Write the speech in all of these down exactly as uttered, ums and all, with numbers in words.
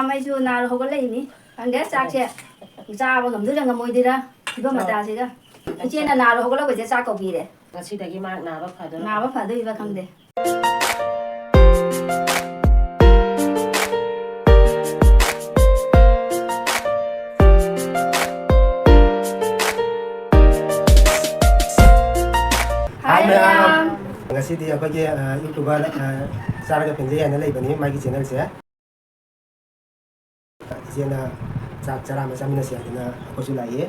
ꯃꯩꯁꯨ ꯅꯥꯔꯨ ꯍꯧꯒꯠꯂꯛꯏꯅꯤ꯫ ꯈꯪꯗꯦ, ꯆꯥꯛꯁꯦ ꯆꯥꯕ ꯉꯝꯗꯣꯏꯔꯥ ꯉꯝꯃꯣꯏꯗꯣꯏꯔꯥ ꯐꯤꯕꯝ ꯃꯇꯥꯁꯤꯒ꯫ ꯏꯆꯦꯅ ꯅꯥꯔꯨ ꯍꯧꯒꯠꯂꯛꯄꯁꯦ ꯆꯥꯛ ꯀꯧꯕꯤꯔꯦ꯫ ꯉꯁꯤꯗꯒꯤ ꯃꯥ ꯅꯥꯕ ꯐꯗꯣꯏꯔꯥ? ꯅꯥꯕ ꯐꯗꯣꯏꯕ ꯈꯪꯗꯦ꯫ Hi ꯃꯌꯥꯝ꯫ ꯃꯌꯥꯝ꯫ ꯉꯁꯤꯗꯤ ꯑꯩꯈꯣꯏꯒꯤ, ꯑ, YouTuber, ꯑ, ꯆꯥꯔꯒ ꯄꯦꯟꯖꯩ ꯍꯥꯏꯅ ꯂꯩꯕꯅꯤ, ꯃꯥꯒꯤ channelꯁꯦ꯫ ꯏꯆꯦꯅ ꯆꯥꯛ ꯆꯔꯥ ꯑꯃ ꯆꯥꯃꯤꯟꯅꯁꯤ ꯍꯥꯏꯗꯅ ꯑꯩꯈꯣꯏꯁꯨ ꯂꯥꯛꯏ꯫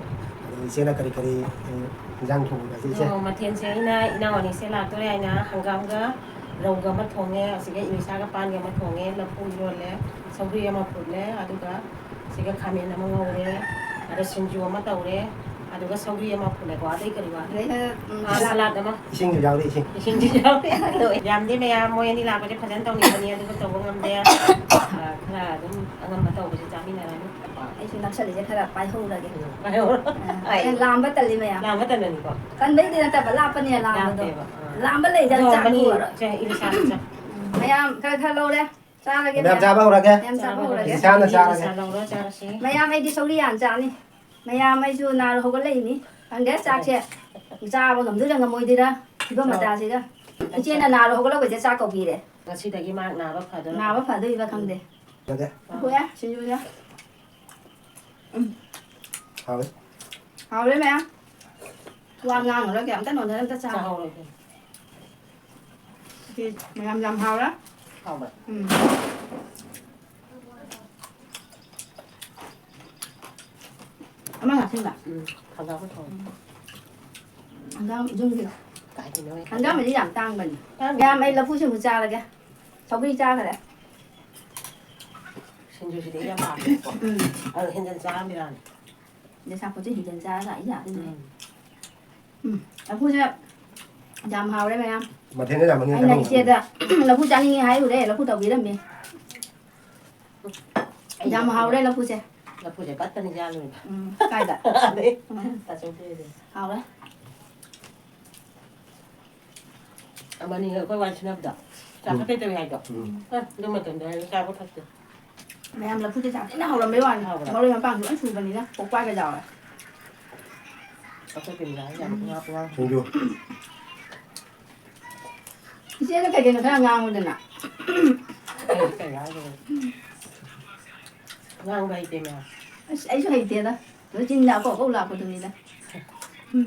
ꯑꯗꯣ ꯏꯆꯦꯅ ꯀꯔꯤ ꯀꯔꯤ, ꯎꯝ, ꯏꯟꯖꯥꯡ ꯊꯣꯡꯉꯤꯕ ꯍꯥꯏꯁꯦ, ꯏꯆꯦ? ꯑꯣ, ꯃꯊꯦꯜꯁꯦ ꯑꯩꯅ ꯏꯅꯥꯎ ꯑꯅꯤꯁꯦ ꯂꯥꯛꯇꯣꯔꯦ ꯍꯥꯏꯅ ꯍꯪꯒꯥꯝꯒ ꯔꯧꯒ ꯑꯃ ꯊꯣꯡꯉꯦ, ꯑꯁꯤꯒ ꯏꯂꯤꯁꯥꯒ ꯄꯥꯟꯒ ꯑꯃ ꯊꯣꯡꯉꯦ, ꯂꯐꯨ ꯏꯔꯣꯜꯂꯦ, ꯁꯧꯒ꯭ꯔꯤ ꯑꯃ ꯐꯨꯠꯂꯦ, ꯑꯗꯨꯒ ꯁꯤꯒ ꯈꯥꯃꯦꯟ ꯑꯃ ꯉꯧꯔꯦ, ꯑꯗ ꯁꯤꯡꯖꯨ ꯑꯃ ꯇꯧꯔꯦ, ꯑꯗꯨꯒ ꯁꯧꯒ꯭ꯔꯤ ꯑꯃ ꯐꯨꯠꯂꯦꯀꯣ꯫ ꯑꯇꯩ ꯀꯔꯤ ꯋꯥꯠꯂꯤ? ꯑꯗꯩ, ꯎꯝ, ꯑꯥ, ꯁꯂꯥꯗ꯫ ꯁꯂꯥꯗ ꯑꯃ꯫ ꯏꯁꯤꯡꯁꯨ ꯌꯥꯎꯔꯤ, ꯏꯁꯤꯡ꯫ ꯏꯁꯤꯡꯁꯨ ꯌꯥꯎꯔꯤ꯫ ꯂꯣꯏ꯫ ꯌꯥꯝꯗꯦ ꯃꯌꯥꯝ, ꯃꯣꯏ ꯑꯅꯤ ꯂꯥꯛꯄꯁꯦ ꯐꯖꯅ ꯇꯧꯅꯤꯡꯕꯅꯤ, ꯑꯗꯨꯕꯨ ꯇꯧꯕ ꯉꯝꯗꯦ꯫ ꯑꯥ, ꯈꯔ ꯑꯗꯨꯝ ꯑꯉꯝꯕ ꯇꯧꯕꯁꯦ ꯆꯥꯃꯤꯟꯅꯔꯅꯤ꯫ ꯑꯩꯁꯨ ꯅꯛꯁꯜꯂꯤꯁꯦ ꯈꯔ ꯄꯥꯏꯍꯧꯔꯒꯦ꯫ ꯎꯝ, ꯄꯥꯏꯍꯧꯔꯣ꯫ ꯑꯥ, ꯑꯩ ꯂꯥꯝꯕ ꯇꯜꯂꯤ ꯃꯌꯥꯝ꯫ ꯂꯥꯝꯕ ꯇꯟꯕꯅꯤꯀꯣ꯫ ꯇꯟꯕꯩꯗꯤ ꯅꯠꯇꯕ, ꯂꯥꯞꯄꯅꯤꯅ ꯂꯥꯝꯕꯗꯣ꯫ ꯂꯥꯞꯄꯦꯕ, ꯑꯥ꯫ ꯂꯥꯝꯕ ꯂꯩꯗꯅ ꯑꯗꯣ ꯆꯥꯛ ꯃꯅꯤ-, ꯄꯨꯔꯣꯏ꯫ ꯁꯦ, ꯏꯂꯤꯁꯥꯗ ꯆꯥ꯫ ꯎꯝ, ꯃꯌꯥꯝ ꯈꯔ ꯈꯔ ꯂꯧꯔꯦ꯫ ꯆꯥꯔꯒꯦ ꯃꯌꯥꯝ ꯃꯌꯥꯝ꯫ ꯆꯥꯕ ꯍꯧꯔꯒꯦ꯫ ꯃꯌꯥꯝ ꯆꯥꯕ ꯍꯧꯔꯒꯦ꯫ ꯏꯁꯥꯅ ꯆꯥꯔꯒꯦ꯫ ꯏꯂꯤꯁꯥ ꯂꯧꯔꯣ, ꯆꯥꯔꯁꯤ꯫ ꯃꯌꯥꯝ, ꯑꯩꯗꯤ ꯁꯧꯒ꯭ꯔꯤ ꯌꯥꯝ ꯆꯥꯅꯤ꯫ ꯃꯌꯥꯝ, ꯑꯩꯁꯨ ꯅꯥꯔꯨ ꯍꯧꯒꯠꯂꯛꯏꯅꯤ꯫ ꯈꯪꯗꯦ, ꯆꯥꯛꯁꯦ ꯆꯥꯕ ꯉꯝꯗꯣꯏꯔꯥ ꯉꯝꯃꯣꯏꯗꯣꯏꯔꯥ ꯐꯤꯕꯝ ꯆꯥꯎ꯫ ꯃꯇꯥꯁꯤꯒ꯫ ꯏꯆꯦꯅ ꯅꯥꯔꯨ ꯍꯧꯒꯠꯂꯛꯄꯁꯦ ꯆꯥꯛ ꯀꯧꯕꯤꯔꯦ꯫ ꯉꯁꯤꯗꯒꯤ ꯃꯥ ꯅꯥꯕ ꯐꯗꯣꯏꯔꯥ? ꯅꯥꯕ ꯐꯗꯣꯏꯕ ꯈꯪꯗꯦ꯫ ꯐꯔꯦ꯫ ꯍꯣꯏ, ꯁꯤꯡꯖꯨꯁꯦ꯫ ꯎꯝ꯫ ꯍꯥꯎꯋꯦ꯫ ꯍꯥꯎꯔꯦ ꯃꯌꯥꯝ꯫ ꯋꯥ ꯉꯥꯡꯉꯔꯣꯏꯒꯦ, ꯑꯝꯇ ꯅꯣꯟꯗꯅ ꯑꯝꯇ ꯆꯥ꯫ ꯆꯥꯍꯧꯔꯣ ꯏꯕꯦꯝꯃ꯫ ꯁꯤ ꯃꯌꯥꯝ ꯌꯥꯝ ꯍꯥꯎꯔꯦ꯫ ꯍꯥꯎꯕ꯭ꯔꯥ? ꯎꯝ꯫ ꯑꯃ ꯉꯥꯛꯁꯤꯟꯕ꯫ ꯎꯝ, ꯍꯪꯒꯥꯝ ꯊꯣꯡꯉꯦ꯫ ꯎꯝ꯫ ꯍꯪꯒꯥꯝ ꯌꯨꯝꯒꯤ꯫ ꯀꯥꯏꯗꯩꯅꯣ? ꯍꯪꯒꯥꯝ ꯃꯍꯤ ꯌꯥꯝ ꯇꯥꯡꯕꯅꯤ꯫ ꯇꯥꯡꯕꯅꯤ꯫ ꯃꯌꯥꯝ, ꯑꯩ ꯂꯐꯨ ꯁꯤꯡꯖꯨ ꯆꯥꯔꯒꯦ꯫ ꯁꯧꯒ꯭ꯔꯤ ꯆꯥꯈ꯭ꯔꯦ꯫ ꯁꯤꯡꯖꯨꯁꯤꯗꯤ ꯑꯩ ꯌꯥꯝ ꯄꯥꯝꯃꯦꯕꯀꯣ꯫ ꯎꯝ꯫ ꯑꯗꯣ ꯍꯦꯟꯖꯟ ꯆꯥꯔꯝꯃꯤꯔꯥꯅꯦ? ꯌꯦꯁꯥꯄꯨꯠꯁꯦ ꯍꯤꯡꯒꯟ ꯆꯥꯔꯒ ꯑꯩ ꯌꯥꯗꯣꯏꯅꯦ꯫ ꯎꯝ꯫ ꯎꯝ, ꯂꯐꯨꯁꯦ ꯌꯥꯝ ꯍꯥꯎꯔꯦ ꯃꯌꯥꯝ꯫ ꯃꯊꯦꯜꯁꯦ ꯌꯥꯝꯃꯟꯈꯤꯗꯅ ꯑꯩꯅ ꯃꯣꯏ ꯏꯆꯦꯗ ꯂꯐꯨ ꯆꯥꯅꯤꯡꯉꯦ ꯍꯥꯏꯔꯨꯔꯦ, ꯂꯐꯨ ꯇꯧꯕꯤꯔꯝꯃꯦ꯫ ꯌꯥꯝ ꯍꯥꯎꯔꯦ ꯂꯐꯨꯁꯦ꯫ ꯂꯐꯨꯁꯦ ꯄꯠꯇꯅ ꯌꯥꯜꯂꯨꯔꯦꯕ꯫ ꯎꯝ, ꯀꯥꯏꯗ? ꯑꯗꯩ ꯎꯝ꯫ ꯇꯥꯆꯧꯒꯤꯗ꯫ ꯍꯥꯎꯔꯦ꯫ ꯑꯃꯅꯤ ꯑꯩꯈꯣꯏ ꯋꯥꯔꯤ ꯁꯥꯟꯅꯕꯗꯣ꯫ ꯆꯥ ꯎꯝ꯫ ꯊꯛꯇꯣꯏ ꯇꯧꯏ ꯍꯥꯏꯗꯣ꯫ ꯎꯝ꯫ ꯑ, ꯑꯗꯨ ꯃꯇꯝꯗ ꯑꯩ ꯆꯥꯕ ꯊꯛꯇꯦ꯫ ꯃꯌꯥꯝ ꯂꯐꯨꯁꯦ ꯁꯥꯊꯤꯅ ꯍꯧꯔꯝꯕꯩ ꯋꯥꯅꯤ꯫ ꯍꯥꯎꯕ꯭ꯔꯥ? ꯃꯔꯣꯏ ꯃꯄꯥꯡꯁꯨ ꯂꯣꯏ ꯁꯨꯕꯅꯤꯅ ꯀꯣꯛꯄꯥꯏꯒ ꯌꯥꯎꯔꯦ꯫ ꯑꯩꯈꯣꯏ ꯄꯤꯝꯂꯥ ꯌꯥꯝ ꯉꯥ ꯄꯨꯡꯉꯥ ꯁꯤꯡꯖꯨ꯫ ꯏꯆꯦꯅ ꯀꯩ ꯀꯩꯅꯣ ꯈꯔ ꯉꯥꯡꯉꯨꯗꯅ꯫ ꯑꯩ ꯀꯩ ꯍꯥꯏꯗꯣꯏꯅꯣ? ꯉꯥꯡꯕ ꯍꯩꯇꯦ ꯃꯌꯥꯝ꯫ ꯑꯁ, ꯑꯩꯁꯨ ꯍꯩꯇꯦꯗ꯫ ꯑꯗꯨ ꯆꯤꯟꯗ ꯑꯀꯧ ꯑꯀꯧ ꯂꯥꯛꯄꯗꯨꯅꯤꯗ꯫ ꯎꯝ꯫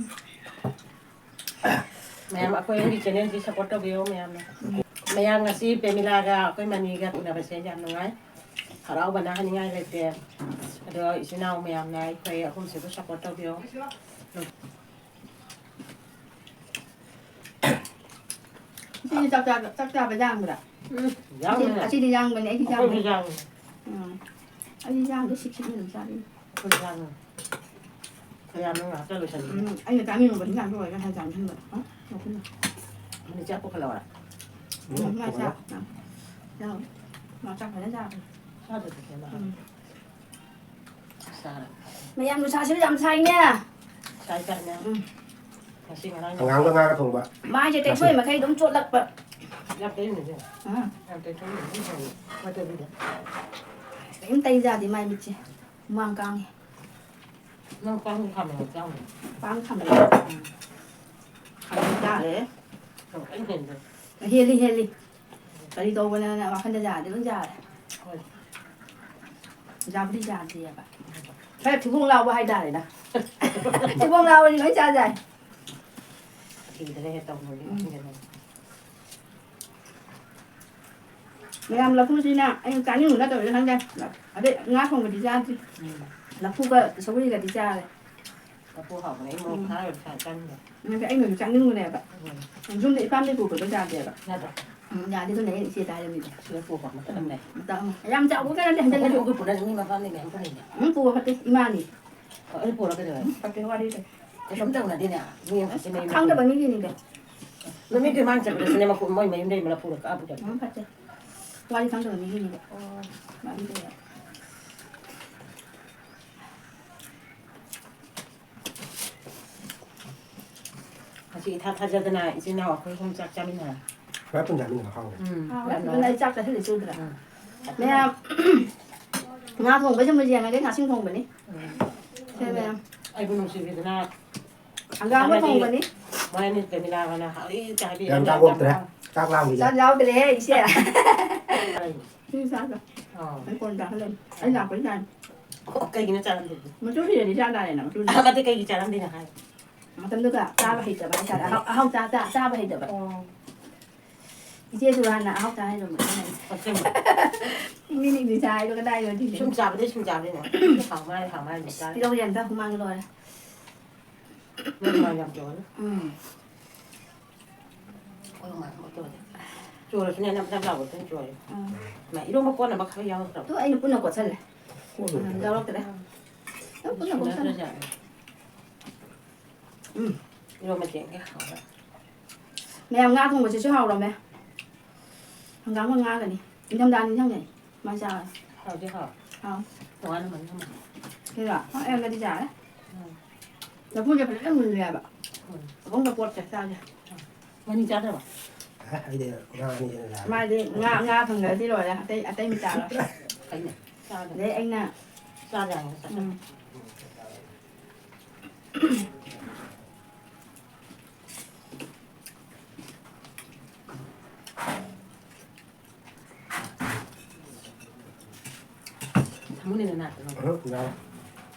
ꯃꯌꯥꯝ ꯑꯩꯈꯣꯏ ꯑꯩꯒꯤ channelꯁꯤ support ꯇꯧꯕꯤꯌꯣ ꯃꯌꯥꯝꯅ꯫ ꯎꯝ꯫ ꯃꯌꯥꯝ ꯉꯁꯤ ꯄꯦꯃꯤꯂꯥꯒ ꯑꯩꯈꯣꯏ ꯃꯅꯤꯒ ꯎꯅꯕꯁꯦ ꯌꯥꯝ ꯅꯨꯡꯉꯥꯏ꯫ ꯍꯔꯥꯎꯕꯅ ꯍꯥꯏꯅꯤꯡꯉꯥꯏ ꯂꯩꯇꯦ꯫ ꯑꯗꯣ ꯏꯆꯤꯟ ꯏꯅꯥꯎ ꯃꯌꯥꯝꯅ ꯑꯩꯈꯣꯏ ꯑꯍꯨꯝꯁꯤꯕꯨ support ꯇꯧꯕꯤꯌꯣ꯫ ꯏꯆꯦ ꯆꯥꯛ ꯆꯥꯕ, ꯆꯥꯛ ꯆꯥꯕ ꯌꯥꯡꯕ꯭ꯔꯥ? ꯎꯝ, ꯌꯥꯡꯉꯦ꯫ ꯑꯁꯤꯗꯤ ꯌꯥꯡꯕꯅꯦ, ꯑꯩꯗꯤ ꯑꯩꯈꯣꯏꯁꯨ ꯌꯥꯡꯕꯅꯦ꯫ ꯌꯥꯡꯉꯦ꯫ ꯎꯝ꯫ ꯑꯩꯗꯤ ꯌꯥꯡꯗꯦ, ꯁꯤꯛ ꯁꯤꯛꯅ ꯑꯗꯨꯝ ꯆꯥꯕꯅꯤ꯫ ꯑꯩꯈꯣꯏꯁꯨ ꯌꯥꯡꯉꯦ꯫ ꯈꯌꯥꯝꯅ ꯉꯥꯏꯍꯥꯛꯇ ꯂꯣꯏꯁꯟꯕꯤꯗ꯫ ꯎꯝ, ꯑꯩꯅ ꯆꯥꯅꯤꯡꯉꯨꯕ ꯍꯤꯟꯖꯥꯡꯗꯣ ꯑꯣꯏꯔꯒ ꯉꯁꯥꯏ ꯆꯥꯅꯤꯡꯕ꯫ ꯍꯥ? ꯃꯤꯅꯤꯠ ꯀꯌꯥ ꯄꯨꯈꯠꯂꯛꯑꯣꯔꯥ? ꯎꯝ, ꯃꯥ ꯆꯥꯛ꯫ ꯎꯝ꯫ ꯌꯥꯎꯔꯦ꯫ ꯃꯥ ꯆꯥꯛ ꯐꯖꯅ ꯆꯥꯕꯅꯦ꯫ ꯆꯥꯗ꯭ꯔꯗꯤ ꯀꯩꯅꯣ꯫ ꯎꯝ꯫ ꯆꯥꯔꯦ꯫ ꯃꯌꯥꯝ ꯅꯨꯡꯁꯥꯁꯤꯁꯨ ꯌꯥꯝ ꯁꯥꯏꯅꯦ꯫ ꯁꯥꯏ, ꯁꯥꯏ, ꯃꯌꯥꯝ꯫ ꯎꯝ꯫ ꯉꯁꯤ ꯉꯔꯥꯡ ꯑꯉꯥꯡꯒ ꯉꯥꯒ ꯊꯣꯡꯕ꯫ ꯃꯥꯏꯁꯦ ꯇꯩꯊꯣꯛꯏ ꯃꯈꯩ ꯑꯗꯨꯝ ꯆꯣꯠꯂꯛꯄ꯫ ꯌꯥꯝ ꯇꯩꯅꯨ ꯏꯕꯦꯝꯃ꯫ ꯑꯥ꯫ ꯌꯥꯝ ꯇꯩꯊꯣꯛꯏ ꯑꯗꯨꯝ ꯐꯩꯌꯦ꯫ ꯐꯠꯇꯕꯤꯗ꯫ ꯀꯔꯤꯝ ꯇꯩ ꯌꯥꯗꯦ ꯃꯥꯏ ꯃꯤꯠꯁꯦ꯫ ꯍꯨꯃꯥꯡ ꯀꯥꯡꯉꯦ꯫ ꯅꯪ ꯀꯥꯡ ꯈꯥꯃꯦꯟ ꯆꯥꯎꯅꯦ꯫ ꯀꯥꯡ ꯈꯥꯃꯦꯟ꯫ ꯎꯝ꯫ ꯈꯥꯃꯦꯟ ꯆꯥꯔꯦ꯫ ꯌꯥꯝ ꯀꯟꯅ ꯍꯦꯟꯖꯜꯂꯦ꯫ ꯍꯦꯜꯂꯤ, ꯍꯦꯜꯂꯤ꯫ ꯀꯔꯤ ꯇꯧꯕꯅꯣꯅ ꯋꯥꯈꯜꯗ ꯌꯥꯔꯗꯤ ꯑꯗꯨꯝ ꯌꯥꯔꯦ꯫ ꯍꯣꯏ꯫ ꯌꯥꯕꯨꯗꯤ ꯌꯥꯗꯦꯕ꯫ ꯈꯔ ꯊꯤꯕꯣꯡ ꯂꯥꯎꯕ ꯍꯥꯏꯇꯥꯔꯦꯗ꯫ ꯊꯤꯕꯣꯡ ꯂꯥꯎꯕꯗꯤ ꯂꯣꯏ ꯆꯥ ꯌꯥꯏ꯫ ꯊꯤꯗꯅ ꯍꯦꯛ ꯇꯧꯕꯅꯤ꯫ ꯎꯝ꯫ ꯃꯌꯥꯝ ꯂꯐꯨꯁꯤꯅ ꯑꯩꯅ ꯆꯥꯅꯤꯡꯕ ꯅꯠꯇꯕꯗꯤ ꯈꯪꯗꯦ꯫ ꯑꯗꯩ ꯉꯥ ꯊꯣꯡꯕꯗꯤ ꯆꯥꯗ꯭ꯔꯤ꯫ ꯎꯝ꯫ ꯂꯐꯨꯒ ꯁꯧꯒ꯭ꯔꯤꯒꯗꯤ ꯆꯥꯔꯦ꯫ ꯂꯐꯨ ꯍꯥꯎꯕꯅꯦ꯫ ꯑꯩ ꯃꯣꯔꯣꯛ ꯎꯝ꯫ ꯊꯥꯔꯒ ꯆꯥꯅꯤꯡꯉꯦ꯫ ꯅꯠꯇꯦ, ꯑꯩꯅꯁꯨ ꯆꯥꯅꯤꯡꯕꯅꯦꯕ꯫ ꯎꯝ꯫ ꯌꯨꯝꯗ ꯏꯄꯥꯝꯗꯩ ꯄꯨꯕꯗꯣ ꯌꯥꯗꯦꯕ꯫ ꯌꯥꯗ꯭ꯔꯣ? ꯎꯝ, ꯌꯥꯗꯦ, ꯑꯗꯨꯅ ꯑꯩꯅ ꯏꯆꯦꯗ ꯍꯥꯏꯔꯝꯃꯤꯅꯦ꯫ ꯁꯤꯗ ꯄꯨꯈꯣ, ꯃꯊꯛ ꯑꯃ ꯂꯩ꯫ ꯃꯊꯛ ꯑꯃ꯫ ꯌꯥꯝ ꯆꯥꯎꯕ ꯀꯩꯅꯣ ꯅꯠꯇꯦ, ꯍꯟꯖꯜꯂꯦ꯫ ꯂꯐꯨ ꯄꯨꯔꯁꯨ ꯃꯤ ꯃꯄꯥꯝꯗꯩ ꯃꯌꯥꯝ ꯄꯨꯅꯩꯅꯦ꯫ ꯎꯝ, ꯄꯨꯕ ꯐꯠꯇꯦ, ꯏꯃꯥꯅꯤ꯫ ꯑꯣ, ꯑꯩ ꯄꯨꯔꯛꯀꯗꯣꯏꯔꯣ? ꯎꯝ, ꯐꯠꯇꯦ, ꯋꯥꯔꯤꯗꯣ꯫ ꯀꯩꯁꯨꯝ ꯇꯧꯅꯗꯦꯅꯦ꯫ ꯃꯤ ꯑꯃꯈꯛꯀꯤ ꯃꯌꯨꯝꯗ ꯈꯪꯗꯕ ꯃꯤꯒꯤꯅꯤꯗꯣ꯫ ꯅꯨꯃꯤꯠꯇꯨ ꯃꯥꯅ ꯆꯠꯄꯗꯁꯨꯅꯦ ꯃꯈꯣꯏ, ꯃꯣꯏ ꯃꯌꯨꯝꯗꯩ ꯂꯐꯨꯗꯣ ꯀꯛꯑ ꯄꯨꯔꯛꯏ꯫ ꯎꯝ, ꯐꯠꯇꯦ꯫ ꯋꯥꯔꯤ ꯈꯪꯗꯕ ꯃꯤꯒꯤꯅꯦꯕ꯫ ꯑꯣ꯫ ꯋꯥꯔꯤꯗꯣ꯫ ꯉꯁꯤ ꯏꯊꯥ ꯊꯥꯖꯗꯅ ꯏꯆꯤꯟ ꯏꯅꯥꯎ ꯑꯩꯈꯣꯏ ꯑꯍꯨꯝ ꯆꯥꯛ ꯆꯥꯃꯤꯟꯅꯔꯦ꯫ ꯈꯔ ꯄꯨꯟ ꯆꯥꯃꯤꯟꯅꯕ ꯍꯥꯎꯋꯦ꯫ ꯎꯝ꯫ ꯍꯥꯎꯋꯦ꯫ ꯌꯥꯝ ꯑꯗꯨꯅ ꯑꯩ ꯆꯥꯛ ꯆꯥꯁꯤꯜꯂꯦ ꯆꯨꯗ꯭ꯔꯥ? ꯎꯝ꯫ ꯃꯌꯥꯝ ꯉꯥ ꯊꯣꯡꯕꯁꯦ ꯃꯨꯟ ꯌꯦꯡꯉꯒꯦ, ꯉꯥꯁꯤꯡ ꯊꯣꯡꯕꯅꯤ꯫ ꯎꯝ꯫ ꯁꯦ ꯃꯌꯥꯝ꯫ ꯑꯩꯕꯨ ꯅꯨꯡꯁꯤꯕꯤꯗꯅ ꯍꯪꯒꯥꯝ ꯑꯃ ꯊꯣꯡꯕꯅꯤ꯫ ꯃꯣꯏ ꯑꯅꯤ ꯀꯦꯃꯤꯂꯥꯒꯅ ꯍꯥꯎꯏ ꯆꯥꯕꯤ ꯌꯥꯝ ꯌꯥꯝ ꯆꯥꯛ ꯑꯣꯛꯇ꯭ꯔꯦ꯫ ꯌꯥꯝ ꯆꯥꯛ ꯂꯥꯝꯈꯤꯗ꯭ꯔꯦ꯫ ꯆꯥꯛ ꯌꯥꯎꯗ꯭ꯔꯦꯍꯦ, ꯏꯆꯦ꯫ ꯍꯥꯏ꯫ ꯁꯤ ꯆꯥꯗꯣ꯫ ꯑꯥ꯫ ꯑꯩ ꯀꯣꯟ ꯆꯥꯍꯜꯂꯅꯤ꯫ ꯑꯩ ꯂꯥꯛꯄꯩ ꯆꯥꯅꯤ꯫ ꯑꯣ, ꯀꯩꯒꯤꯅꯣ ꯆꯥꯔꯝꯗ꯭ꯔꯤꯗꯤ? ꯃꯇꯨꯝ ꯄꯤꯔꯗꯤ ꯆꯥ ꯇꯥꯔꯦꯅ, ꯃꯇꯨꯝꯗꯣ꯫ ꯑꯃꯗꯤ ꯀꯩꯒꯤ ꯆꯥꯔꯝꯗ꯭ꯔꯤꯅꯣ ꯍꯥꯏ? ꯃꯇꯝꯗꯨꯗ ꯆꯥꯕ ꯍꯩꯇꯕ ꯍꯥꯏꯇꯥꯔꯦ꯫ ꯑꯍꯥꯎ-, ꯑꯍꯥꯎ ꯆꯥ-, ꯆꯥ-, ꯆꯥꯕ ꯍꯩꯇꯕ꯫ ꯑꯣ꯫ ꯏꯆꯦꯁꯨ ꯍꯥꯟꯅ ꯑꯍꯥꯎ ꯆꯥ ꯍꯩꯔꯝꯕꯅꯦ꯫ ꯑꯁꯦꯡꯕ꯫ ꯃꯤꯅ ꯏꯗꯤ ꯆꯥ ꯍꯥꯏꯗꯣ ꯀꯗꯥꯏꯗ ꯊꯤꯜꯂꯦ? ꯁꯨꯝ ꯆꯥꯕꯗꯩ ꯁꯨꯝ ꯆꯥꯕꯅꯤꯅ꯫ ꯍꯥꯎ ꯃꯥꯜꯂꯦ, ꯍꯥꯎ ꯃꯥꯜꯂꯦ, ꯑꯗꯨꯝ ꯆꯥꯔꯦ꯫ ꯇꯤꯜꯍꯧ ꯌꯥꯝ ꯆꯥ ꯍꯨꯃꯥꯡ ꯂꯣꯏꯔꯦ꯫ ꯅꯪ ꯍꯨꯃꯥꯡ ꯌꯥꯝ ꯆꯥꯎꯔꯦ꯫ ꯎꯝ꯫ ꯑꯩꯈꯣꯏ ꯍꯨꯃꯥꯡ ꯊꯣꯛꯇꯦ ꯍꯧꯖꯤꯛ꯫ ꯆꯨꯔꯁꯨꯅꯦ ꯅꯞ ꯅꯞ ꯂꯥꯎꯕꯗꯨꯅ ꯆꯨꯔꯦ꯫ ꯎꯝ꯫ ꯃꯥ ꯏꯔꯣꯝꯕ ꯀꯣꯠꯅꯕ ꯈꯔ ꯌꯥꯎꯔꯛꯇ꯭ꯔꯕ? ꯇꯨ ꯑꯩꯅ ꯄꯨꯟꯅ ꯀꯣꯠꯁꯜꯂꯦ꯫ ꯀꯣꯠꯂꯨ꯫ ꯎꯝ, ꯌꯥꯎꯔꯛꯇ꯭ꯔꯦ꯫ ꯎꯝ꯫ ꯑꯗꯨꯝ ꯄꯨꯟꯅ ꯀꯣꯠꯁꯜꯂꯦ꯫ ꯁꯨꯅꯗ꯭ꯔꯖꯥꯠꯂ? ꯎꯝ꯫ ꯏꯔꯣꯝꯕ ꯆꯦꯡꯁꯦ ꯍꯥꯎꯔꯦ꯫ ꯃꯌꯥꯝ ꯉꯥ ꯊꯣꯡꯕꯁꯤꯁꯨ ꯍꯥꯎꯔꯝꯃꯦ꯫ ꯍꯪꯒꯥꯝꯒ ꯉꯥꯒꯅꯤ꯫ ꯏꯪꯊꯝꯊꯥ ꯅꯤꯡꯁꯤꯡꯉꯦ꯫ ꯃꯥ ꯆꯥꯔꯦ꯫ ꯍꯥꯎꯗꯤ ꯍꯥꯎꯋꯦ꯫ ꯍꯥꯎ꯫ ꯇꯣꯉꯥꯟꯅ ꯃꯅꯨꯡ ꯑꯃ꯫ ꯁꯤꯔꯣ? ꯍꯣꯏ, ꯑꯩꯉꯣꯟꯗꯗꯤ ꯌꯥꯔꯦ꯫ ꯎꯝ꯫ ꯂꯐꯨꯁꯦ ꯐꯖꯅ ꯃꯨꯜꯂꯦꯕ꯫ ꯎꯝ꯫ ꯑꯍꯨꯝꯒ ꯄꯣꯠꯁꯦ ꯆꯥꯒꯦ꯫ ꯎꯝ꯫ ꯃꯅꯤꯡ ꯆꯥꯗ꯭ꯔꯕ? ꯑꯦ, ꯑꯩꯗꯤ ꯉꯥ ꯑꯅꯤ ꯍꯦꯟꯅ ꯆꯥꯔꯦ꯫ ꯃꯥꯗꯤ ꯉꯥ, ꯉꯥ ꯐꯪꯈ꯭ꯔꯗꯤ ꯂꯣꯏꯔꯦ꯫ ꯑꯇꯩ, ꯑꯇꯩ ꯃꯆꯥ ꯂꯣꯏ꯫ ꯐꯩꯅꯦ꯫ ꯆꯥꯗ꯭ꯔꯦ꯫ ꯑꯗꯩ ꯑꯩꯅ ꯆꯥꯗ꯭ꯔꯦ ꯍꯥꯏꯕ ꯅꯠꯇ꯭ꯔꯥ? ꯎꯝ꯫ ꯁꯥꯃꯨꯅꯦꯗꯅ꯫ ꯎꯝ, ꯌꯥꯔꯦ꯫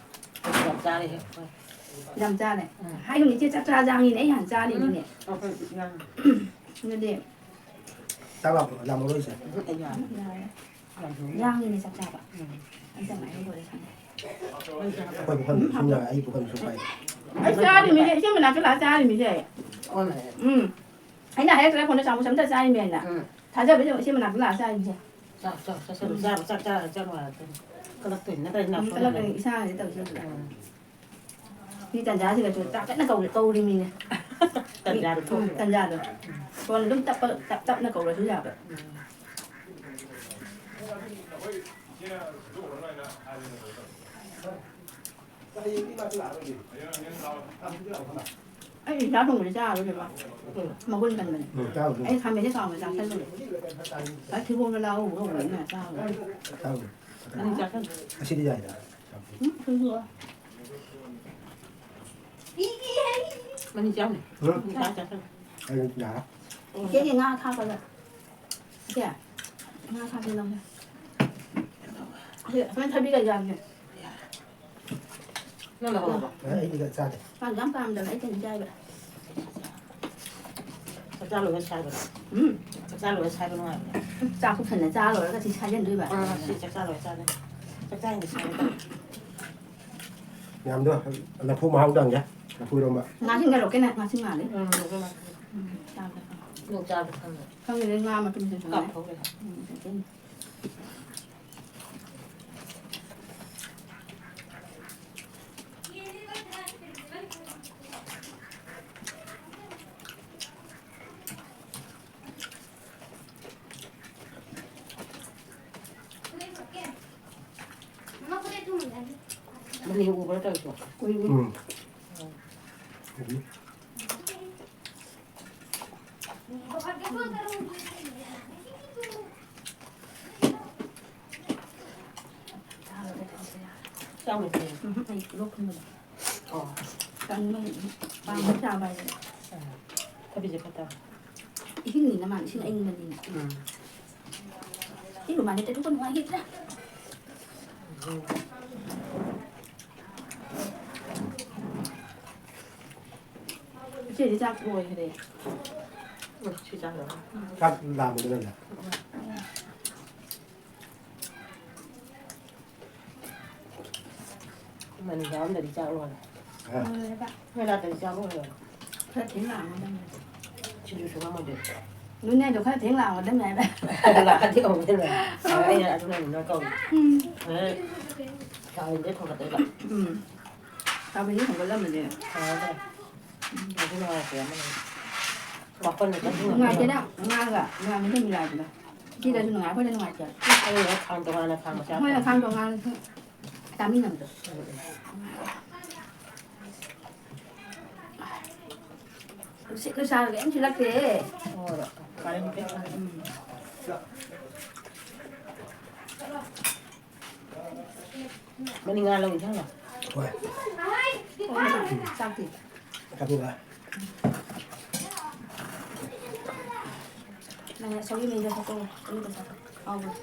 ꯌꯥꯝ ꯆꯥꯔꯦꯍꯦ꯫ ꯌꯥꯝ ꯆꯥꯔꯦ꯫ ꯎꯝ꯫ ꯍꯥꯏꯒꯨꯝ ꯏꯆꯦ ꯆꯥꯛ ꯆꯥ ꯌꯥꯡꯉꯤꯅꯦ, ꯑꯩ ꯍꯥꯟꯅ ꯆꯥꯔꯤꯅꯤꯅꯦ꯫ ꯎꯝ, ꯑꯩꯈꯣꯏ ꯌꯥꯡꯉꯤ꯫ ꯑꯗꯨꯗꯤ ꯆꯥꯛ ꯂꯥꯝ-, ꯂꯥꯝꯃꯔꯣꯏꯁꯦ꯫ ꯎꯝ, ꯑꯩ ꯌꯥꯔꯦ꯫ ꯌꯥꯔꯦ꯫ ꯌꯥꯝ ꯊꯨꯝꯃꯦ꯫ ꯌꯥꯡꯉꯤꯅꯦ ꯆꯥꯛ ꯆꯥꯕ꯫ ꯎꯝ꯫ ꯑꯩ ꯆꯥꯛ ꯉꯥꯏꯕ ꯂꯣꯏꯔꯦ ꯈꯪꯉꯦ꯫ ꯑꯩꯈꯣꯏ ꯄꯨꯈꯝꯗꯨꯁꯨ ꯁꯨꯝ ꯌꯥꯏ, ꯑꯩ ꯄꯨꯈꯝꯗꯨꯁꯨ ꯄꯥꯏ꯫ ꯑꯩ ꯆꯥꯔꯤꯃꯤꯁꯦ, ꯏꯆꯦ ꯃꯅꯥꯛꯇ ꯂꯥꯛꯑ ꯆꯥꯔꯤꯃꯤꯁꯦ꯫ ꯑꯣꯟꯅꯔꯦ꯫ ꯎꯝ꯫ ꯑꯩꯅ ꯍꯥꯏꯔꯛꯇ꯭ꯔꯥ ꯐꯣꯟꯗ ꯆꯥꯃꯨꯛ ꯑꯝꯇ ꯆꯥꯔꯤꯃꯤ ꯍꯥꯏꯅ꯫ ꯎꯝ꯫ ꯊꯥꯖꯕ ꯏꯆꯦ ꯃꯅꯥꯛꯇ ꯂꯥꯛꯑ ꯆꯥꯔꯤꯃꯤꯁꯦ꯫ ꯆꯥꯎ, ꯆꯥꯎ, ꯆꯥꯁꯜꯂꯨ꯫ ꯎꯝ꯫ ꯆꯥꯕ, ꯆꯥꯛ ꯆꯥꯔ ꯆꯪꯉꯨ ꯍꯥꯏꯔꯛꯇꯣꯏꯅꯤ꯫ ꯀꯜꯂꯛꯇꯣꯏꯅꯤ꯫ ꯅꯠꯇ꯭ꯔꯗꯤ ꯎꯝ, ꯅꯥꯎꯁꯨ ꯀꯜꯂꯛꯇꯣꯏꯅꯤ꯫ ꯍꯥꯏꯔꯛꯇꯣꯏꯅꯤ꯫ ꯏꯁꯥꯅꯗꯤ ꯇꯧꯖꯗ꯭ꯔꯦ꯫ ꯎꯝ꯫ ꯃꯤ ꯇꯟꯖꯥꯁꯤꯗꯁꯨ ꯆꯥꯛ ꯀꯟꯅ ꯀꯧ-, ꯀꯧꯔꯤꯃꯤꯅꯦ꯫ ꯇꯟꯖꯥꯗꯣ ꯃꯤ, ꯎꯝ, ꯊꯣꯛꯑꯦ꯫ ꯇꯟꯖꯥꯗꯣ꯫ ꯎꯝ꯫ ꯐꯣꯟ ꯑꯗꯨꯝ ꯇꯞꯄ, ꯇꯞ ꯇꯞꯅ ꯀꯧꯔꯁꯨ ꯌꯥꯕ꯫ ꯎꯝ꯫ ꯑꯩ ꯏꯟꯖꯥꯡ ꯊꯣꯡꯕꯗꯤ ꯆꯥꯔꯔꯣꯏꯗꯕ꯫ ꯎꯝ꯫ ꯃꯒꯨꯟ ꯀꯟꯕꯅꯦ꯫ ꯎꯝ, ꯆꯥꯔꯨꯅꯨ꯫ ꯑꯩ ꯈꯥꯃꯦꯟꯁꯦ ꯆꯥꯎꯅ ꯆꯥꯁꯜꯂꯨꯔꯦ꯫ ꯑꯩ ꯊꯤꯕꯣꯡꯗ ꯂꯥꯎ ꯍꯧꯕ ꯍꯧꯕꯅꯤꯅ ꯆꯥꯔꯔꯣꯏ꯫ ꯆꯥꯔꯨꯅꯨ꯫ ꯑꯅꯤ ꯆꯥꯁꯟ꯫ ꯑꯁꯤꯗꯤ ꯌꯥꯏꯗ꯫ ꯎꯝ, ꯁꯤꯁꯨ꯫ ꯃꯅꯤ ꯆꯥꯎꯅꯦ꯫ ꯎꯝ꯫ ꯃꯅꯤ ꯆꯥ ꯆꯥꯁꯟ꯫ ꯑꯩ ꯌꯥꯔꯦ꯫ ꯏꯆꯦꯒꯤ ꯉꯥ ꯊꯥꯛꯄꯗ꯫ ꯏꯆꯦ, ꯉꯥ ꯊꯥꯛꯄꯗ ꯂꯧꯒꯦ꯫ ꯑꯁꯤ, ꯑꯁꯨꯃꯥꯏꯅ ꯊꯥꯕꯤꯔꯒꯦ ꯌꯥꯝꯅ꯫ ꯅꯪ ꯂꯧꯍꯧꯔꯕꯣ? ꯑꯦ, ꯑꯩꯗꯤ ꯆꯥꯗꯦ꯫ ꯃꯥꯅ ꯌꯥꯝ ꯄꯥꯝꯗꯕ, ꯑꯩ ꯀꯩꯅꯣ ꯆꯥꯏꯕ꯫ ꯆꯥꯛ ꯆꯥ ꯂꯣꯏꯔ ꯁꯥꯏꯕꯗꯣ꯫ ꯎꯝ꯫ ꯆꯥꯛ ꯆꯥ ꯂꯣꯏꯔ ꯁꯥꯏꯕ ꯅꯨꯡꯉꯥꯏꯕꯅꯦ꯫ ꯆꯥꯛ ꯄꯨꯁꯟꯅ ꯆꯥ ꯂꯣꯏꯔꯒ ꯁꯤ ꯁꯥꯏꯖꯟꯗꯣꯏꯕ꯫ ꯑꯥ, ꯁꯤ ꯆꯥꯛ ꯆꯥ ꯂꯣꯏꯔ ꯆꯥꯗꯣꯏꯅꯦ꯫ ꯆꯥꯛ ꯆꯥꯔꯤꯉꯩꯗ ꯁꯥꯏꯕ ꯇꯧꯔꯣ꯫ ꯃꯌꯥꯝꯗꯣ ꯂꯐꯨ ꯃꯍꯥꯎ ꯇꯪꯒꯦ꯫ ꯂꯐꯨ ꯏꯔꯣꯝꯕ꯫ ꯉꯥꯁꯤꯡꯒ ꯂꯣꯀꯦꯜꯅ ꯉꯥꯁꯤꯡ ꯃꯥꯜꯂꯦ꯫ ꯎꯝ, ꯂꯐꯨ ꯃꯥꯜꯂꯦ꯫ ꯎꯝ, ꯆꯥꯕꯗ꯫ ꯅꯣꯡ ꯆꯥꯕꯗ ꯈꯪꯗꯦ꯫ ꯈꯪꯗꯦ, ꯉꯥ ꯃꯇꯨꯝꯁꯤꯁꯨꯅꯦ꯫ ꯀꯥꯞꯊꯣꯛꯈ꯭ꯔꯦ꯫ ꯎꯝ, ꯐꯖꯅ꯫ ꯃꯅꯤꯡ ꯎꯕ꯭ꯔꯥ ꯇꯧꯔꯤꯁꯦ? ꯎꯏ, ꯎꯏ꯫ ꯎꯝ꯫ ꯎꯝ꯫ ꯆꯥꯎꯅ ꯊꯝꯃꯦ꯫ ꯎꯝ, ꯑꯩ ꯂꯣꯛ ꯊꯨꯡꯕꯗꯣ꯫ ꯑꯣ꯫ ꯆꯥꯅꯤꯡꯕ ꯍꯦꯟꯕ꯫ ꯄꯥꯝꯕ ꯆꯥꯕ ꯍꯥꯏꯗꯨꯅ꯫ ꯑꯥ꯫ ꯊꯕꯤꯁꯦ ꯐꯠꯇꯕ꯫ ꯏꯁꯤꯡꯅꯤꯅ ꯃꯥꯅ, ꯏꯁꯤꯡ ꯑꯏꯪꯕꯅꯤꯅ꯫ ꯎꯝ꯫ ꯁꯤ ꯔꯨꯃꯥꯜꯁꯦ ꯇꯩꯊꯣꯛꯄ ꯅꯨꯡꯉꯥꯏꯈꯤꯗ꯭ꯔꯦ꯫ ꯎꯝ꯫ ꯏꯆꯦꯗꯤ ꯆꯥꯛ ꯂꯣꯏꯈ꯭ꯔꯦ꯫ ꯎꯝ, ꯁꯤ ꯆꯥꯈ꯭ꯔꯕ? ꯆꯥꯛ ꯂꯥꯝꯕꯗ ꯂꯩꯔꯦ꯫ ꯏꯃꯥꯅ ꯌꯥꯎꯔꯝꯗ꯭ꯔꯗꯤ ꯆꯥꯛ ꯂꯣꯏꯔꯦ꯫ ꯑ꯫ ꯂꯣꯏꯔꯦꯕ꯫ ꯅꯣꯏ ꯂꯥꯛꯇ꯭ꯔꯗꯤ ꯆꯥꯛ ꯂꯣꯏꯔꯦꯕ꯫ ꯈꯔ ꯊꯦꯡ ꯂꯥꯛꯑꯝꯒꯗꯕꯅꯤ꯫ ꯁꯤꯡꯖꯨ ꯁꯨꯔꯝꯃꯣꯏꯗꯣꯏ꯫ ꯑꯗꯨꯅꯦ ꯑꯗꯣ ꯈꯔ ꯊꯦꯡ ꯂꯥꯛꯑꯝꯒꯗꯕꯅꯤ ꯍꯥꯏꯕ꯫ ꯂꯥꯛꯑꯗꯤ ꯍꯧꯒꯗꯕꯅꯦ꯫ ꯑꯩꯅ ꯑꯗꯨꯅꯅꯤ ꯅꯣꯏ ꯀꯧꯔꯤ꯫ ꯎꯝ꯫ ꯍꯣꯔꯦꯟ ꯊꯥꯎꯔꯦꯛꯇ ꯊꯣꯡꯒꯠꯇꯣꯏꯕ꯫ ꯎꯝ꯫ ꯊꯥꯎꯔꯦꯛꯇ ꯊꯣꯡꯒꯠꯂꯝꯃꯗꯤ꯫ ꯐꯔꯗ꯭ꯔꯥ? ꯎꯝ꯫ ꯑꯗꯨ ꯅꯨꯡꯉꯥꯏꯇꯦ ꯑꯃꯅꯤ꯫ ꯃꯥꯄꯟꯗ ꯆꯠꯈꯤꯕ꯫ ꯅꯨꯡꯉꯥꯏꯇꯦꯗ, ꯉꯥꯒ ꯉꯥ ꯃꯩꯇꯩ ꯃꯤꯔꯥꯗꯨꯗ꯫ ꯁꯤꯗꯁꯨ ꯅꯨꯡꯉꯥꯏ, ꯑꯩꯈꯣꯏꯗ ꯅꯨꯡꯉꯥꯏꯇꯦ꯫ ꯑꯩꯈꯣꯏꯅ ꯈꯥꯡ ꯇꯣꯉꯥꯟꯅ ꯈꯥꯡ ꯃꯆꯥ ꯃꯣꯏꯅ ꯊꯝꯃꯦ꯫ ꯈꯥꯡ ꯇꯣꯉꯥꯟꯅ ꯆꯥꯃꯤꯟꯅꯕꯗꯣ꯫ ꯎꯝ, ꯎꯝ꯫ ꯅꯨꯡꯁꯤꯠ ꯅꯨꯡꯁꯥꯒ ꯀꯩꯝ ꯁꯤꯠꯂꯛꯇꯦꯍꯦ꯫ ꯍꯣꯏ, ꯀꯥꯂꯦꯟ ꯅꯨꯃꯤꯠ꯫ ꯎꯝ꯫ ꯃꯅꯤꯡ ꯉꯥ ꯂꯧ ꯏꯟꯁꯥꯡꯂꯣ? ꯍꯣꯏ꯫ ꯆꯥꯛꯇꯤ? ꯆꯥꯛꯇꯤ ꯂꯣꯏꯔꯦ꯫ ꯅꯪ ꯁꯧꯒ꯭ꯔꯤ ꯃꯍꯤꯗꯣ ꯊꯛꯇꯣꯛꯑꯣ꯫ ꯑꯗꯨꯒ ꯆꯥꯊꯣꯛ꯫ ꯍꯥꯎꯕꯅꯦ꯫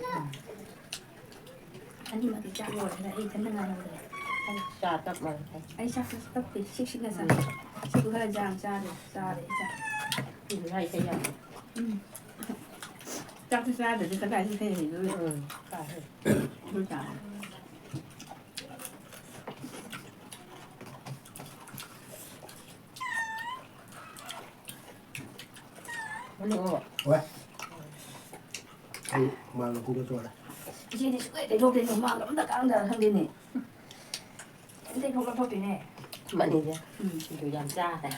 ꯑꯅꯤꯃꯛꯀꯤ ꯆꯥꯛ ꯂꯣꯏꯔꯦ꯫ ꯑꯩ ꯏꯊꯟꯇ ꯉꯥꯏꯍꯧꯔꯦ꯫ ꯆꯥ ꯇꯞ ꯃꯥꯜꯂꯦ꯫ ꯑꯩ ꯆꯥꯛꯁꯦ ꯇꯞꯄꯤ꯫ ꯁꯤꯛ ꯁꯤꯛꯅ ꯆꯥꯏ꯫ ꯎꯝ꯫ ꯁꯤꯕꯨ ꯈꯔ ꯌꯥꯝ ꯆꯥꯔꯦ꯫ ꯆꯥꯔꯦ ꯑꯩ ꯆꯥꯛ꯫ ꯁꯤꯕꯨ ꯍꯥꯏ ꯏꯁꯩ ꯌꯥꯝ꯫ ꯎꯝ꯫ ꯆꯥꯛꯁꯨ ꯆꯥꯗ꯭ꯔꯗꯤ ꯀꯗꯥꯏꯗ ꯏꯁꯩ ꯍꯩꯗꯣꯏꯅꯣ? ꯎꯝ꯫ ꯇꯥꯏ꯫ ꯑꯗꯨ ꯇꯥꯔꯦ꯫ ꯃꯅꯨꯡ ꯑꯣ꯫ ꯍꯣꯏ꯫ ꯑꯩ ꯍꯨꯃꯥꯡ ꯂꯧꯊꯣꯛꯀꯦ ꯇꯧꯔꯦ꯫ ꯏꯆꯦꯗꯤ ꯁꯨꯡꯇꯩ ꯇꯩꯊꯣꯛꯇꯦꯅꯦ, ꯍꯨꯃꯥꯡꯒ ꯑꯝꯇ ꯀꯥꯡꯗ ꯈꯪꯗꯦꯅꯦ꯫ ꯀꯩꯝ ꯇꯩꯊꯣꯛ ꯂꯧꯊꯣꯛꯇꯦꯅꯦ꯫ ꯃꯅꯤꯁꯦ꯫ ꯎꯝ꯫ ꯁꯤꯡꯖꯨ ꯌꯥꯝ ꯆꯥꯔꯦ꯫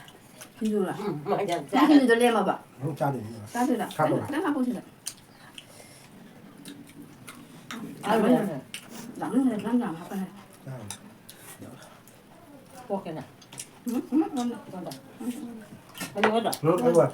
ꯁꯤꯡꯖꯨꯔꯣ? ꯎꯝ, ꯃꯥ ꯌꯥꯝ ꯅꯪ ꯆꯥꯔꯦ꯫ ꯁꯤꯡꯖꯨꯗꯣ ꯂꯦꯝꯃꯕ? ꯎꯝ, ꯆꯥꯗꯣꯏꯅꯦ꯫ ꯆꯥꯗꯣꯏꯔꯥ? ꯍꯥꯞꯄ꯭ꯔꯣ? ꯈꯤꯇꯪ ꯍꯥꯞꯄꯣ ꯁꯤꯗ꯫ ꯂꯥꯛꯃꯟꯈ꯭ꯔꯦ, ꯂꯥꯛꯃꯟꯈ꯭ꯔꯦ, ꯂꯥꯛꯃꯟꯈ꯭ꯔꯦ, ꯌꯥꯝ ꯍꯥꯞꯀꯅꯨ꯫ ꯆꯥꯔꯣ꯫ ꯄꯣꯛꯀꯦꯅ꯫ ꯎꯝ, ꯎꯝ, ꯎꯝ꯫ ꯀꯣꯟꯗ꯫ ꯎꯝ, ꯎꯝ꯫ ꯃꯅꯨꯡꯗ꯫ ꯎꯝ, ꯎꯝ꯫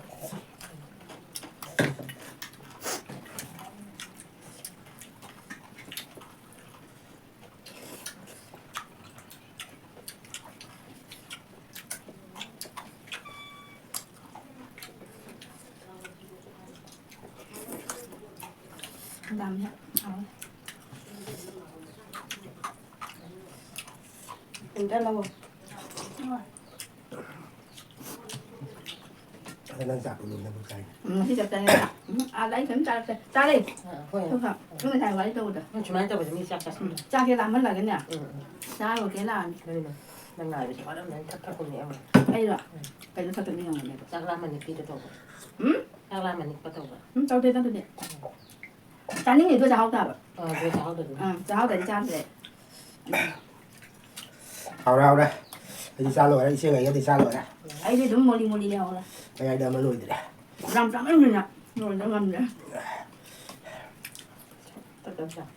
ꯗꯥꯝꯁꯦ ꯍꯥꯎꯋꯦ꯫ ꯑꯝꯇ ꯂꯧꯑꯣ꯫ ꯑꯗ ꯅꯪ ꯆꯥꯛꯇꯣ ꯂꯣꯏꯅꯃꯛ ꯆꯥꯏꯅꯦ꯫ ꯎꯝ, ꯉꯁꯤ ꯆꯞ ꯆꯥꯏ꯫ ꯎꯝ, ꯑꯥꯗ ꯑꯩ ꯀꯩꯝ ꯆꯥꯔꯛꯇꯦ꯫ ꯆꯥꯔꯦ꯫ ꯑ, ꯍꯣꯏ꯫ ꯊꯣꯛꯈ꯭ꯔꯣ꯫ ꯅꯪ ꯉꯁꯥꯏ ꯋꯥꯔꯤ ꯇꯧꯕꯗꯣ꯫ ꯎꯝ, ꯁꯨꯃꯥꯏꯅ ꯇꯧꯕꯁꯦ ꯃꯤ ꯆꯥꯛ ꯎꯝ, ꯆꯥꯁꯤꯟꯕ꯫ ꯆꯥꯛꯁꯦ ꯂꯥꯝꯍꯜꯂꯒꯅꯦ꯫ ꯎꯝ, ꯎꯝ꯫ ꯆꯥꯔꯨꯔꯒꯦ ꯂꯥꯛꯑꯅꯤ꯫ ꯅꯪ, ꯅꯪ ꯉꯥꯏꯕꯁꯦ ꯋꯥꯔꯝꯃꯅꯤ, ꯊꯛ ꯊꯛ ꯍꯨꯝꯃꯛꯑꯦ ꯑꯃꯨꯛ꯫ ꯑꯩꯔꯣ? ꯎꯝ꯫ ꯀꯩꯅꯣ ꯊꯛꯇꯣꯏꯅꯣ ꯌꯦꯡꯉꯣꯅꯦ ꯑꯗꯣ꯫ ꯆꯥꯛ ꯂꯥꯝꯃ ꯅꯤꯛꯄꯤꯗꯣ ꯇꯧꯕ꯫ ꯎꯝ? ꯆꯥꯛ ꯂꯥꯝꯃ ꯅꯤꯛꯄ ꯇꯧꯕ꯫ ꯎꯝ, ꯇꯧꯗꯦ, ꯇꯧꯗꯦ꯫ ꯎꯝ꯫ ꯆꯥꯅꯤꯡꯉꯤꯗꯣ ꯆꯥꯍꯧ ꯇꯥꯕ꯫ ꯑ, ꯑꯗꯨ ꯆꯥꯍꯧꯗ꯭ꯔꯗꯤ꯫ ꯑꯥ, ꯆꯥꯍꯧꯗ꯭ꯔꯗꯤ ꯆꯥꯗ꯭ꯔꯦ꯫ ꯍꯥꯎꯔꯦ, ꯍꯥꯎꯔꯦ꯫ ꯑꯩꯗꯤ ꯆꯥ ꯂꯣꯏꯔꯦ, ꯏꯆꯦ ꯉꯩꯒꯗꯤ ꯆꯥ ꯂꯣꯏꯔꯦ꯫ ꯑꯩꯗꯤ ꯑꯗꯨꯝ ꯃꯣꯂꯤ ꯃꯣꯂꯤ ꯂꯩꯍꯧꯔꯦ꯫ ꯃꯌꯥꯏꯗ ꯑꯃ ꯂꯣꯏꯗ꯭ꯔꯦ꯫ ꯌꯥꯝ ꯆꯥꯃꯟꯗꯅ ꯂꯣꯏꯗ ꯉꯝꯗ꯭ꯔꯦ꯫ ꯇꯞ ꯇꯞ ꯆꯥꯎ꯫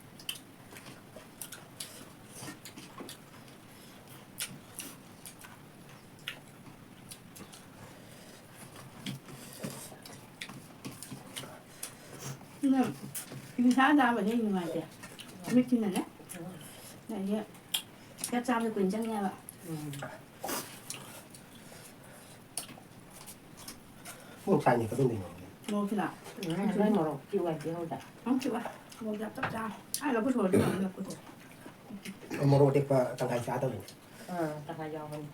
ꯎꯝ, ꯅꯤꯁꯥ ꯆꯥꯕꯁꯦ ꯅꯨꯡꯉꯥꯏꯇꯦ꯫ ꯃꯤꯠꯁꯤꯅꯅꯦ꯫ ꯑꯗꯒꯤ ꯆꯥꯛ ꯆꯥꯕꯗ ꯀꯨꯏꯅ ꯆꯪꯉꯦꯕ꯫ ꯎꯝ꯫ ꯃꯣꯔꯣꯛ ꯁꯥꯏꯅꯦ ꯀꯗꯧꯗꯣꯏꯅꯣ? ꯃꯣꯔꯣꯛꯁꯤꯅ ꯎꯝ, ꯅꯣꯏ ꯃꯣꯔꯣꯛ ꯀꯤꯎ ꯍꯥꯏꯗꯤ ꯍꯧꯗ꯫ ꯌꯥꯝ ꯆꯤꯛꯑꯦ꯫ ꯃꯣꯔꯣꯛ ꯌꯥꯝ ꯆꯞ ꯆꯥꯔꯦ꯫ ꯑꯩ ꯂꯐꯨ ꯁꯣꯏꯔꯗꯤ ꯐꯖꯅ ꯂꯐꯨ ꯁꯣꯏ꯫ ꯃꯣꯔꯣꯛ ꯑꯇꯦꯛꯄ ꯇꯪꯈꯥꯏ ꯆꯥꯗꯧꯔꯤꯅꯦ꯫ ꯑꯥ, ꯇꯪꯈꯥꯏ ꯌꯥꯎꯕꯅꯤ꯫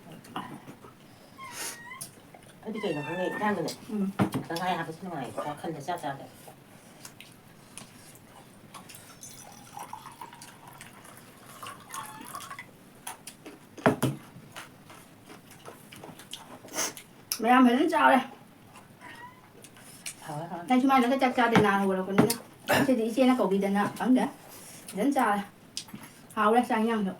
ꯑꯩꯗꯤ ꯀꯩꯅꯣ ꯈꯪꯗꯦ, ꯏꯟꯖꯥꯡꯗꯅꯦ ꯎꯝ꯫ ꯇꯪꯈꯥꯏ ꯍꯥꯞꯄꯁꯨ ꯅꯨꯡꯉꯥꯏ, ꯋꯥꯈꯜꯗ ꯆꯥ ꯆꯥꯗ꯫ ꯃꯌꯥꯝ ꯐꯖꯅ ꯆꯥꯔꯦ꯫ ꯍꯥꯎꯋꯦ, ꯍꯥꯎꯋꯦ꯫ ꯑꯩ ꯁꯨꯃꯥꯏꯅꯒ ꯆꯥꯛ ꯆꯥꯗꯦ, ꯅꯥ ꯍꯧꯒꯠꯂꯛꯄꯅꯤꯅ꯫ ꯉꯁꯤꯗꯤ ꯏꯆꯦꯅ ꯀꯧꯕꯤꯗꯅ ꯈꯪꯗꯦ꯫ ꯐꯖꯅ ꯆꯥꯔꯦ꯫ ꯍꯥꯎꯔꯦ ꯆꯥꯛ ꯏꯟꯖꯥꯡꯗꯣ꯫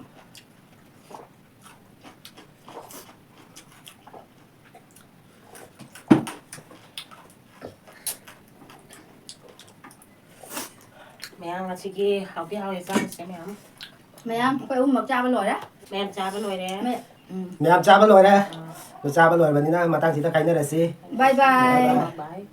ꯃꯌꯥꯝ ꯉꯁꯤꯒꯤ ꯍꯥꯎꯗꯤ ꯍꯥꯎꯋꯦ ꯆꯥꯔꯤꯁꯦ ꯃꯌꯥꯝ꯫ ꯃꯌꯥꯝ ꯑꯩꯈꯣꯏ ꯑꯍꯨꯝꯃꯛ ꯆꯥꯕ ꯂꯣꯏꯔꯦ꯫ ꯃꯌꯥꯝ ꯆꯥꯕ ꯂꯣꯏꯔꯦ꯫ ꯃ-, ꯎꯝ꯫ ꯃꯌꯥꯝ ꯆꯥꯕ ꯂꯣꯏꯔꯦ꯫ ꯑꯥ꯫ ꯑꯗꯨ ꯆꯥꯕ ꯂꯣꯏꯔꯕꯅꯤꯅ ꯃꯇꯥꯡꯁꯤꯗ ꯈꯥꯏꯅꯔꯁꯤ꯫ Bye bye꯫ Bye bye꯫